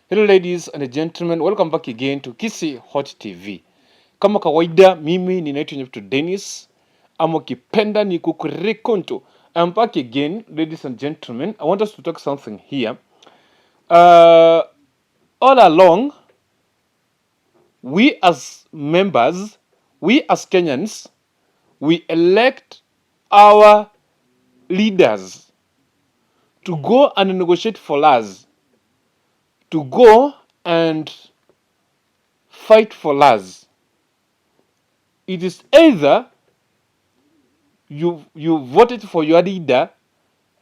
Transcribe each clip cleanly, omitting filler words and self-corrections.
Hello ladies and gentlemen, welcome back again to Kisii Hot TV. Kama kawaida, mimi ninaitwa Nyepto Dennis, ama ukipenda ni kukurekonto. I'm back again, ladies and gentlemen. I want us to talk something here. All along, we as members, we as Kenyans, we elect our leaders to go and negotiate for us, to go and fight for us. It is either you voted for your leader,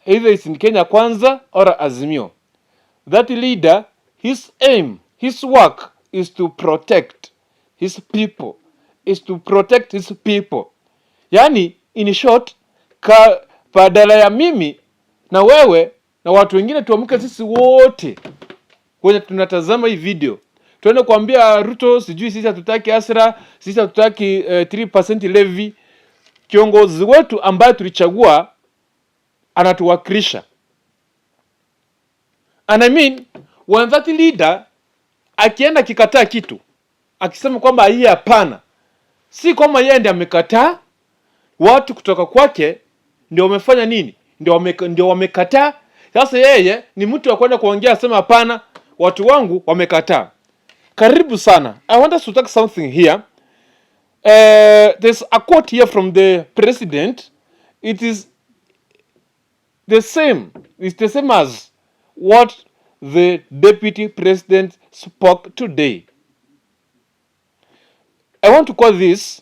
either it's in Kenya Kwanza or Azimio. That leader, his aim, his work is to protect his people, is to protect his people. Yani, in short, ka badala ya mimi na wewe na watu wengine tuamke sisi wote kwenye tunatazama hii video tuende kuambia Ruto sijui sisi hatutaki hustler, sisi hatutaki 3% levy. Kiongozi wetu ambaye tulichagua anatuwakilisha. And I mean, when that leader akienda akikataa kitu akisema kwamba hii hapana, si kwamba yeye ndiye amekataa, watu kutoka kwake ndio wamefanya nini, ndio wamekataa. Sasa yeye ni mtu wa kwenda kuongea asema hapana, watu wangu wamekataa. Karibu sana. I want us to talk something here. There's a quote here from the president. It is the same. It's the same as what the deputy president spoke today. I want to call this: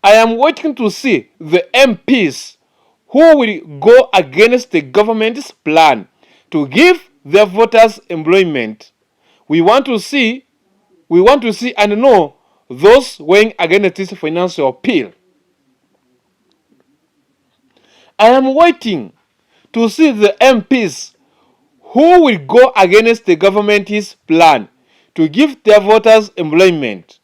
I am waiting to see the MPs who will go against the government's plan to give their voters employment. We want to see and know those weighing against this financial bill. I am waiting to see the MPs who will go against the government's plan to give their voters employment.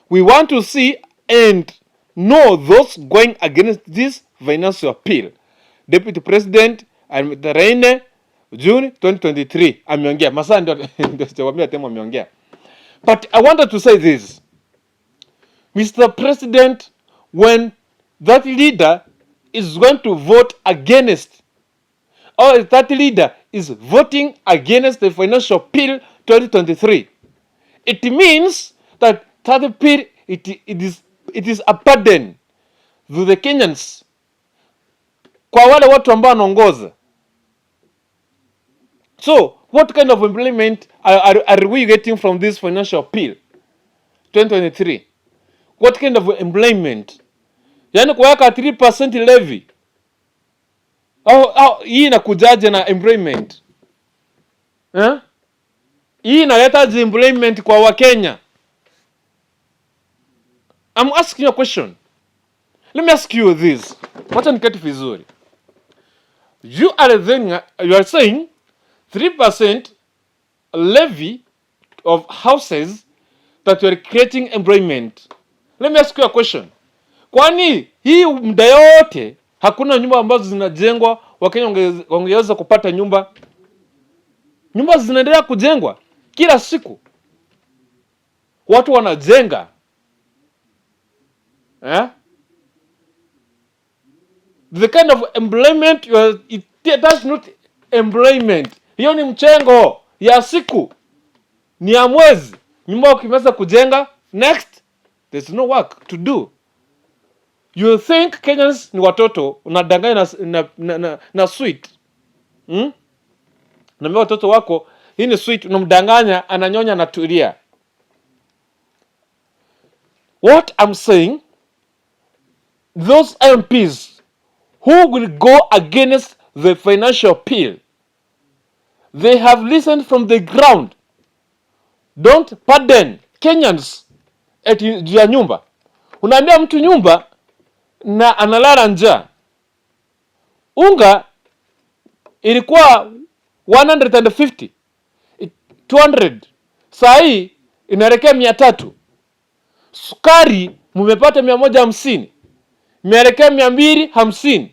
We want to see and know those going against this financial bill. Deputy President tarehe 4 June 2023 ameongea. Masaa ndio sijawaambia tena ameongea. But I wanted to say this. Mr. President, when that leader is going to vote against, or that leader is voting against the financial bill 2023, it means that that bill, it is a burden to the Kenyans, kwa wale watu ambao wanaongoza. So what kind of employment are we getting from this financial bill 2023? What kind of employment? Yaani kuweka 3% levy au hii inakujaje na employment, eh? Hii inaleta employment kwa Wakenya? I'm asking you a question. Let me ask you this. Wacha niketi vizuri. You are saying 3% levy of houses that you are creating employment. Let me ask you a question. Kwani hii muda yote hakuna nyumba ambazo zinajengwa, Wakenya wangeweza kupata nyumba? Nyumba zinaendelea kujengwa kila siku, watu wanajenga, eh? The kind of employment you are, that's not employment. Hiyo ni mchengo ya siku, ni ya mwezi. Nyumba ukimaliza kujenga, next there's no work to do. You think Kenyans ni watoto, unadanganya na sweet, Naambia watoto wako hii ni sweet, unamdanganya, ananyonya, anatulia. What I'm saying, those MPs who will go against the financial bill, they have listened from the ground. Don't pardon Kenyans eti juu ya nyumba. Unaambia mtu nyumba na analala njaa. Unga ilikuwa 150 200, saa hii inaelekea 300. Sukari mmepata 150, imeelekea 250.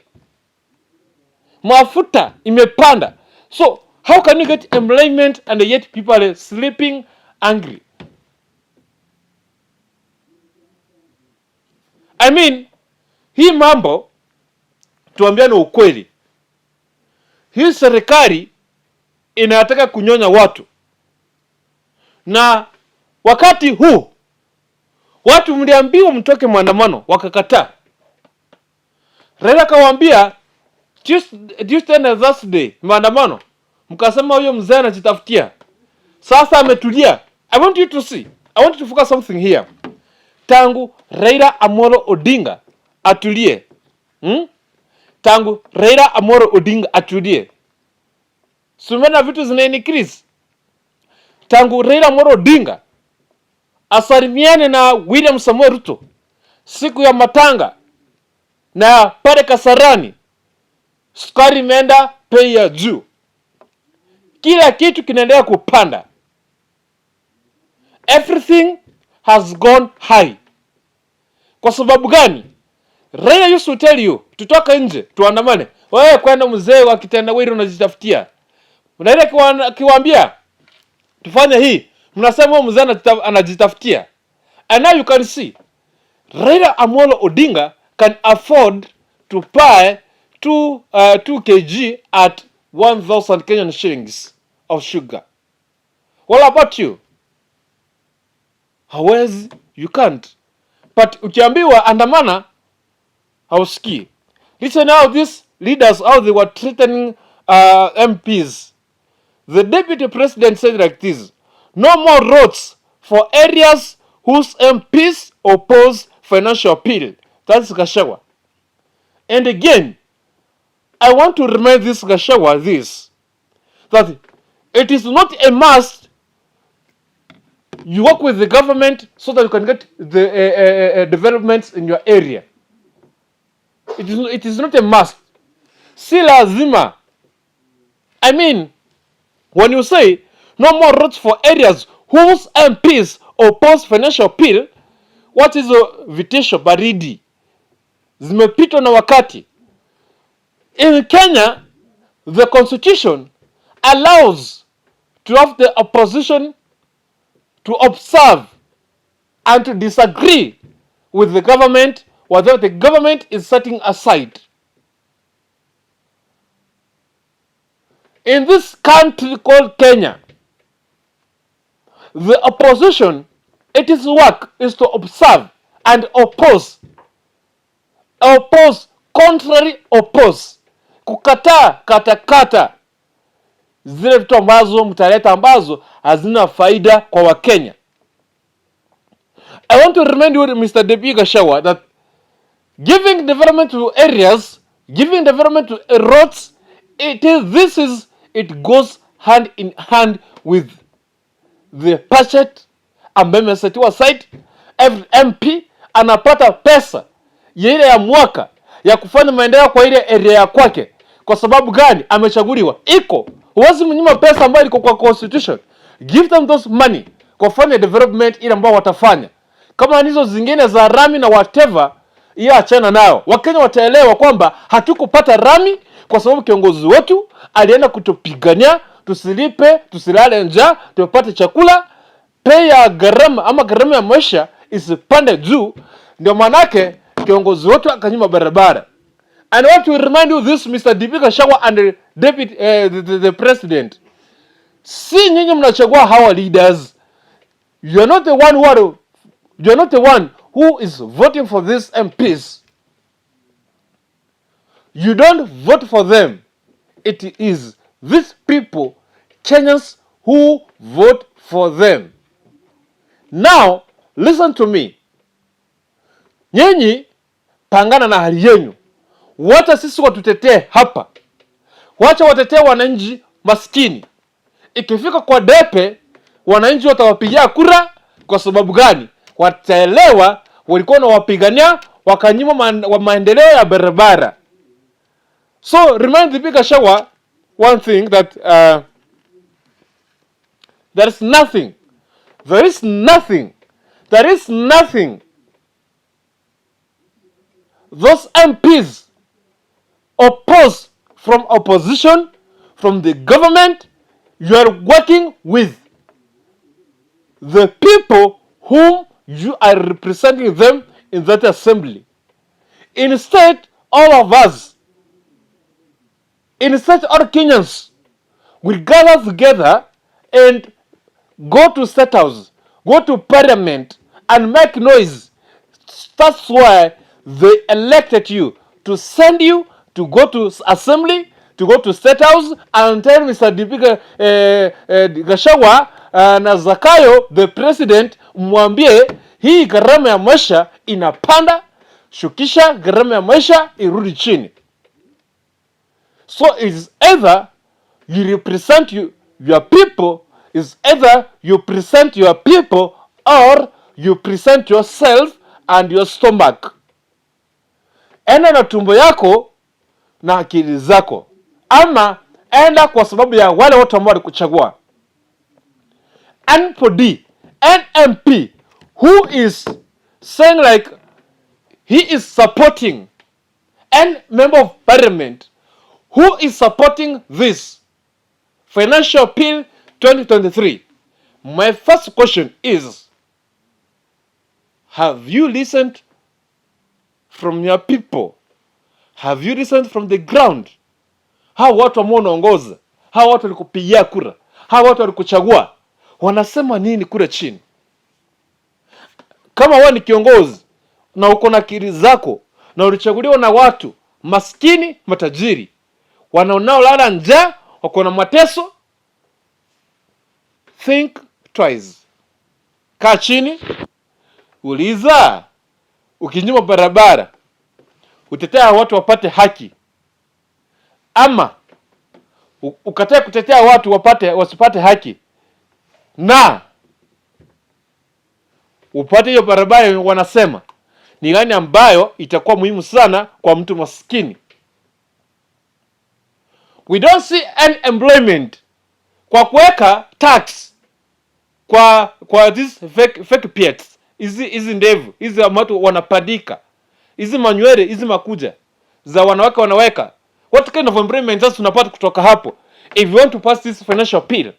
Mafuta imepanda. So How can you get employment and yet people are sleeping hungry? I mean, hii mambo tuambiane ukweli, hii serikali inataka kunyonya watu, na wakati huu watu mliambiwa mtoke maandamano, wakakataa. Raila akawaambia Tuesday na Thursday maandamano, mkasema huyo mzee anajitafutia. Sasa ametulia. I want you to see, I want you to focus something here. Tangu Raila Amolo Odinga atulie, Tangu Raila Amolo Odinga atulie, sumena vitu zina increase. Tangu Raila Amolo Odinga asalimiane na William Samoei Ruto siku ya matanga na pale Kasarani, sukari imeenda bei ya juu, kila kitu kinaendelea kupanda, everything has gone high. Kwa sababu gani? Raila used to tell you tutoke nje tuandamane, wewe kwenda mzee wa kitendawili unajitafutia. Raila akiwaambia tufanye hii, mnasema huyo mzee anajitafutia. And now you can see Raila Amolo Odinga can afford to buy 2 kg at 1000 Kenyan shillings of sugar. What about you? Hawezi, you can't. But ukiambiwa andamana, hausikii. Listen how these leaders, how they were threatening MPs. The deputy president said like this: no more roads for areas whose MPs oppose financial bill. That's Gachagua. And again, I want to remind this Gachagua this, that it is not a must you work with the government so that you can get the developments in your area. It is not a must. Si lazima. I mean, when you say no more roads for areas whose MPs oppose financial bill, what is the vitisho baridi? Zimepitwa na wakati. In Kenya, the constitution allows to have the opposition to observe and to disagree with the government, whatever the government is setting aside. In this country called Kenya, the opposition, its work is to observe and oppose. Oppose, contrary oppose. Kukataa katakata zile vitu ambazo mtaleta ambazo hazina faida kwa Wakenya. I want to remind you, Mr. Debi Gachagua, that giving development to areas, giving development to roads, it goes hand in hand with the budget ambayo imesetiwa aside. Every MP anapata pesa ya ile ya mwaka ya kufanya maendeleo kwa ile area ya kwake. Kwa sababu gani? Amechaguliwa. Iko huwezi mnyima pesa ambayo iko kwa constitution. Give them those money kwa kufanya development ile ambao watafanya. Kama hizo zingine za rami na whatever, hiyo achana nayo. Wakenya wataelewa kwamba hatukupata rami kwa sababu kiongozi wetu alienda kutupigania tusilipe, tusilale njaa, tupate chakula. Bei ya gharama ama gharama ya maisha isipande juu. Ndio maanake kiongozi wetu akanyima barabara. And I want to remind you this, Mr. DP Gachagua and the deputy, the president. Si nyinyi mnachagua hawa leaders. You are not the one who are, you are not the one who is voting for these MPs. You don't vote for them. It is these people, Kenyans, who vote for them. Now, listen to me. Nyinyi pangana na hali yenu. Wacha sisi watutetee hapa. Wacha watetee wananchi maskini. Ikifika kwa depe, wananchi watawapigia kura. Kwa sababu gani? Wataelewa walikuwa wanawapigania wakanyima maendeleo ya barabara. So remind the bigger shower one thing, that there is nothing, there is nothing, there is nothing those MPs oppose from opposition, from the government, You are working with the people whom you are representing them in that assembly. Instead, all of us, instead, all Kenyans will gather together and go to State House, go to Parliament, and make noise. That's why they elected you, to send you to go to assembly, to go to State House and tell Mr. DP Gachagua na Zakayo the president, mwambie hii gharama ya maisha inapanda, shukisha gharama ya maisha irudi chini. So it's either you represent your people, is either you present your people or you present yourself and your stomach. Enda na tumbo yako na akili zako, ama enda kwa sababu ya wale watu ambao walikuchagua. NPD, NMP, who is saying like he is supporting, and member of parliament who is supporting this financial bill 2023. My first question is, have you listened from your people? Have you listened from the ground? Hawa watu ambao unaongoza, hawa watu walikupigia kura, hawa watu walikuchagua, wanasema nini kule chini? Kama wewe ni kiongozi na uko na akili zako na ulichaguliwa na watu maskini, matajiri, wanaolala njaa, wako na mateso, think twice. Kaa chini, uliza, ukinyima barabara utetea watu wapate haki, ama ukatae kutetea watu wapate wasipate haki na upate hiyo barabara, wanasema ni gani ambayo itakuwa muhimu sana kwa mtu maskini? We don't see any employment kwa kuweka tax kwa this fake beards, hizi ndevu hizi watu wanapandika, hizi manywele, hizi makucha za wanawake wanaweka. What kind of employment sasa tunapata kutoka hapo? If you want to pass this financial bill,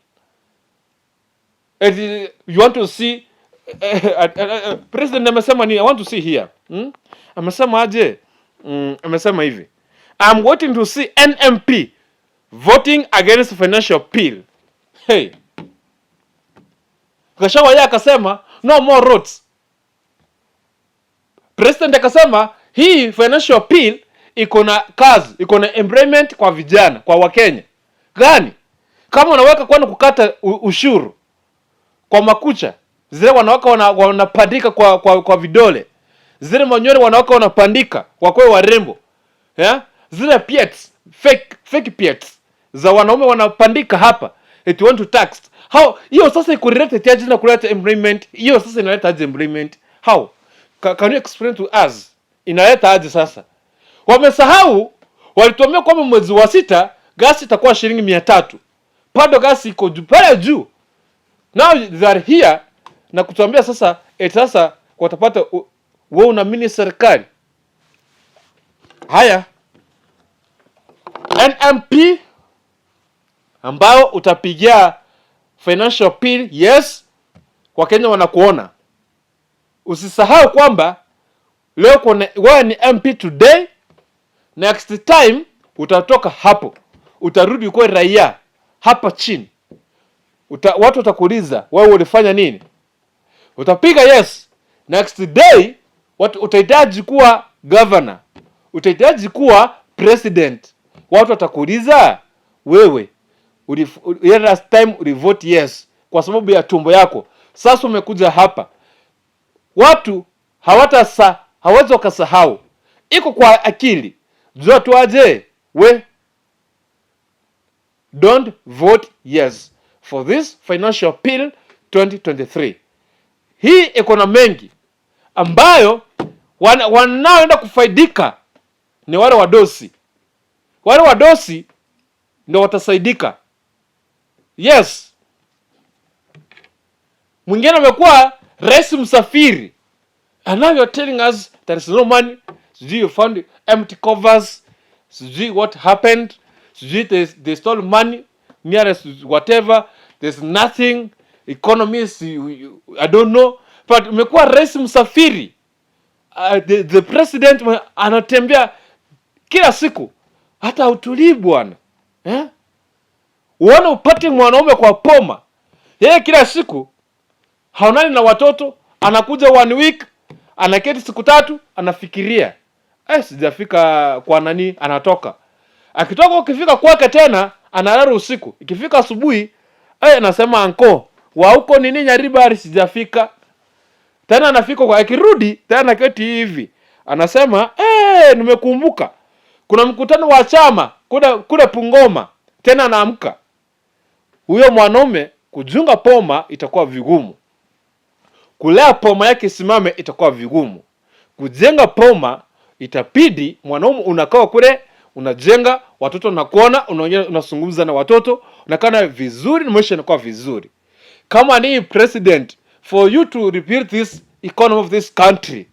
if you want to see president amesema nini? I want to see here. Amesema aje? Amesema hivi: "I'm waiting to see NMP voting against financial bill." Hey. Gachagua yeye akasema no more roads. President akasema hii financial bill iko na kazi, iko na employment kwa vijana, kwa Wakenya. Gani? Kama unaweka kwani kukata ushuru kwa makucha, zile wanawake wanapandika kwa vidole, zile manywele wanawake wanapandika kwa warembo, yeah? Zile beards, fake beards za wanaume wanapandika hapa, it want to tax. How hiyo sasa iko related aje na kuleta employment? Hiyo sasa inaleta aje employment? How? Can you explain to us? Inaleta aje sasa? Wamesahau walituambia kwamba mwezi wa sita gasi itakuwa shilingi 300. Bado gasi iko juu pale juu. Now they are here na kutuambia sasa eti sasa watapata. Wewe unaamini serikali? Haya, NMP ambao utapigia financial bill yes, Wakenya wanakuona. Usisahau kwamba leo kuna wewe ni MP today, next time utatoka hapo, utarudi kuwa raia hapa chini. Watu watakuuliza wewe ulifanya nini? Utapiga yes. Next day watu utahitaji kuwa governor, utahitaji kuwa president. Watu watakuuliza wewe last time ulivote yes kwa sababu ya tumbo yako. Sasa umekuja hapa, watu hawawezi wakasahau, iko kwa akili. Jua tu aje we don't vote yes for this financial bill 2023. Hii iko na mengi ambayo wanaoenda kufaidika ni wale wadosi. Wale wadosi ndio watasaidika. Yes, mwingine amekuwa rais msafiri, and now you're telling us there is no money. Sijui you found empty coffers, sijui what happened, sijui they stole money. nearest whatever, there's nothing economies, I don't know, but umekuwa rais msafiri. The president anatembea kila siku, hata utulii bwana, eh? Uone upate mwanaume kwa poma, yeye kila siku haonani na watoto, anakuja one week, anaketi siku 3, anafikiria, eh, sijafika kwa nani, anatoka. Akitoka ukifika kwake tena analala usiku, ikifika asubuhi, eh, anasema, "Uncle wa huko nini Nyaribari, sijafika tena." Anafika kwa, akirudi tena keti hivi, anasema, "Eh, nimekumbuka kuna mkutano wa chama kule kule Bungoma." Tena anaamka. Huyo mwanaume kujenga poma itakuwa vigumu, kulea poma yake isimame itakuwa vigumu, kujenga poma itabidi mwanaume unakaa kule unajenga watoto nakuona, unaongea, unazungumza na watoto, unakaa na vizuri, na maisha inakuwa vizuri. Kama ni president, for you to rebuild this economy of this country,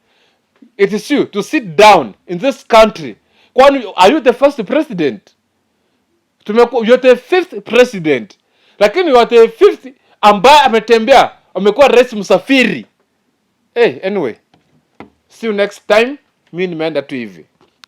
it is you to sit down in this country. Kwani are you the first president? Tumekuwa, you're the fifth president, lakini you are the fifth ambaye ametembea, amekuwa rais msafiri. Hey, anyway, see you next time. Mi nimeenda tu hivi.